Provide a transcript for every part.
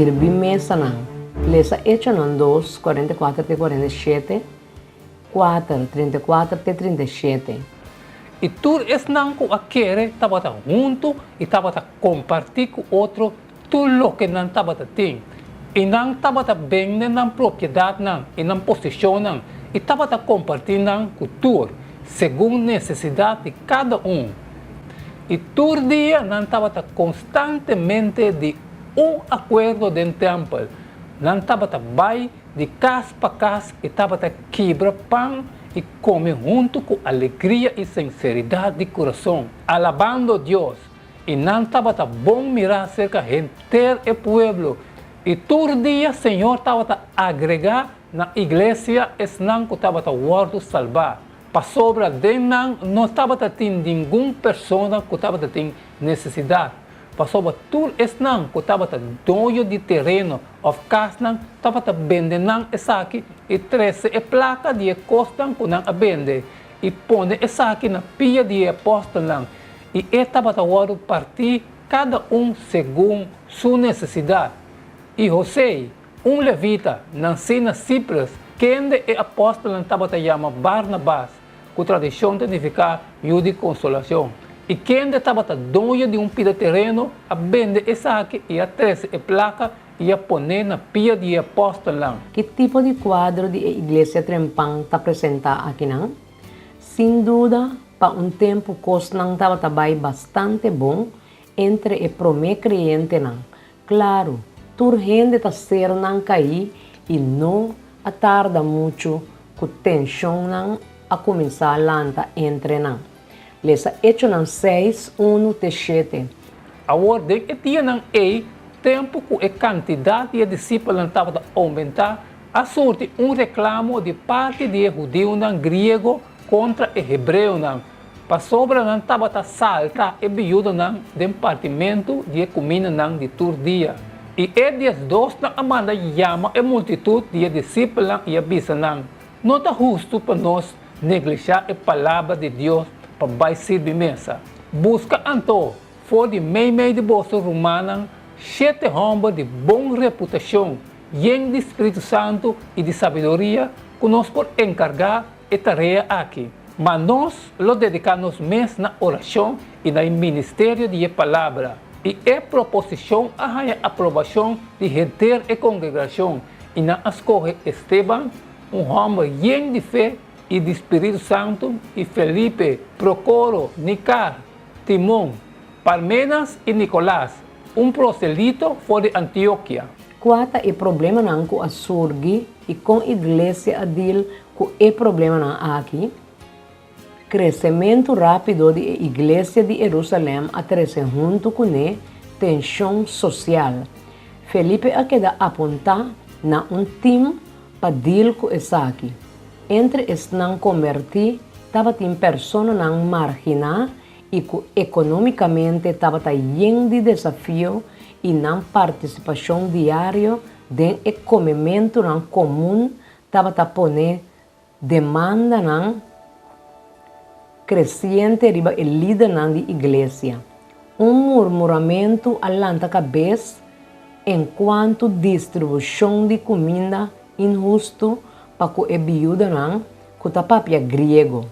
sirbi mesanan. Lesa Echonan dos, 44 te 47, 4, 34 te 37. I tur esnan ku a kere tabata huntu i tabata kompartí ku otro tur loke nan tabata tin. I nan tabata bende nan propiedatnan i nan poseshonnan i tabata kompartí nan ku tur, segun nesesidat di kada un. I tur dia nan tabata konstantemente di un akuerdo den tèmpel. Nan tabata bai di kas pa kas i tabata kibra pan i kome huntu ku alegria i sinseridat di kurason, alabando Dios. I nan tabata bon mirá serka henter e pueblo, i tur dia Señor tabata agregá na iglesia esnan ku tabata wòrdu salbá, pasobra den nan no tabata tin ningun persona ku tabata tin nesesidat, pasobra tur esnan ku tabata doño di tereno òf kasnan tabata bende nan esaki i trese e plaka di e kosnan ku nan a bende i pone esaki na pia di e apòstelnan, i e tabata wòrdu partí kada un segun su nesesidat. I Hosé, un levita, nansí na Siprus, kende e apòstelnan tabata yama Barnabas, ku tradishon ta nifiká Yu di Konsolashon, i kende tabata doño di un pida tereno, a bende esaki i a trese e plaka i a pon'é na pia di e apòstelnan. Ki tipo di kuadro di e iglesia trempan ta presentá akinan? Sin duda, pa un tempu kosnan tabata bai bastante bon entre e promé kreyentenan. Klaru, tur hende ta sernan kaí i no a tarda muchu ku tenshonnan a kuminsá lanta entre nan. Lesa Echonan seis, unu te shete. Awor den e dianan ei, tempu ku e kantidat di e disipelnan tabata oumentá, a surti un reklamo di parti di e hudiunan griego kontra e hebreonan, pasobra nan tabata salta e biudanan den partimentu di e kumindanan di tur dia. I e diesdosnan a manda yama e multitut di e disipelnan i a bisa nan, No ta hustu pa nos neglishá e palabra di Dios pa bai sirbi mesa. Buska anto for di meimei di boso rumannan shete hòmber di bon reputashon, yen di spiritu santu i di sabiduria, ku nos por enkargá e tarea aki. Ma nos lo dediká nos mes na orashon i na e ministerio di e palabra. I e proposishon a haña aprobashon di henter e kongregashon, i nan a skohe Esteban, un hòmber yen di fe i di spiritu santu, i Felipe, Prokoro, Nikar, Timon, Parmenas i Nikolas, un proselito for di Antiokia. Kua ta e problemanan ku a surgi i kon iglesia a dil ku e problemanan aki? Kresementu rápido di e iglesia di Herusalèm a trese huntu kuné tenshon sosial. Felipe a keda apuntá na un tim pa dil ku esaki. Entre esnan kombertí tabatin personanan marginá i ku ekonómikamente tabata yen di desafio i nan partisipashon diario den e komementunan komun tabata pone Demandanan kresiente riba e lidernan di iglesia. Un murmuramentu a lanta kabes enkuanto distribushon di kuminda inhustu pa ku e biudanan ku ta papia griego.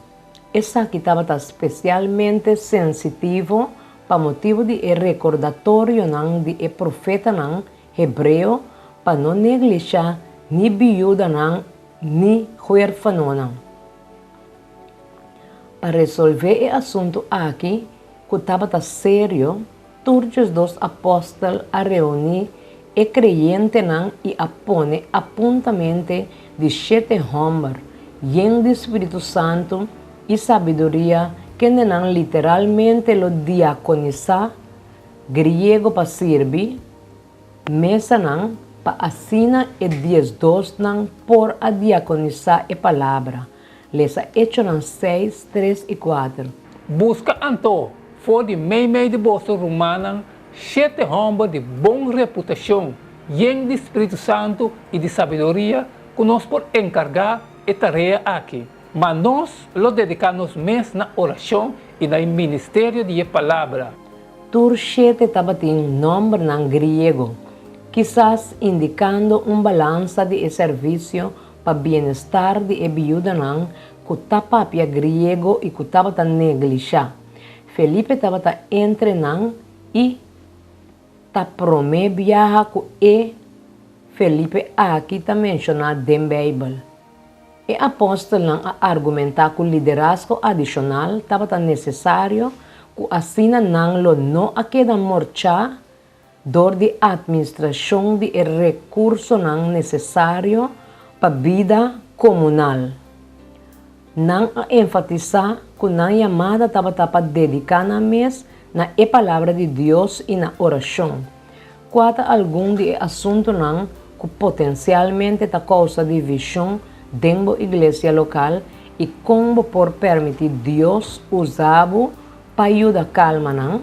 Esaki tabata spesialmente sensitivo pa motibu di e rekordatorionan di e profetanan hebreo pa no neglishá ni biudanan ni huerfanonan. Pa resolvé e asuntu aki, ku tabata serio, tur diesdos apòstel a reuní e kreyentenan i a pone apuntamente di shete hòmber yen di spiritu santu i sabiduria kendenan literalmente lo diakonisá, griego pa sirbi, Mesanan pa asina e diesdosnan por a diakonisá e palabra. Lesa Echonan seis, tres i kuater. Buska anto for di meimei di boso rumannan shete hòmber di bon reputashon, yen di spiritu santu i di sabiduria, ku nos por enkargá e tarea aki. Ma nos lo dediká nos mes na orashon i na e ministerio di e palabra. Tur shete tabatin nòmbernan griego. Kisas indikando un balansa di e servisio pa bienestar di e biudanan ku ta papia griego i ku tabata neglishá. Felipe tabata entre nan i ta promé biaha ku e Felipe aki ta menshoná den Beibel. E apòstelnan a argumentá ku liderazgo adishonal tabata nesesario ku asina nan lo no a keda morchá dor di atministrashon di e rekursonan nesesario pa bida komunal. Nan a enfatisá ku nan yamada tabata pa dediká nan mes na e Palabra di Dios i na orashon. Kua ta algun di e asuntunan ku potensialmente ta kousa divishon den bo iglesia lokal i kon bo por permití Dios usa bo pa yuda kalma nan?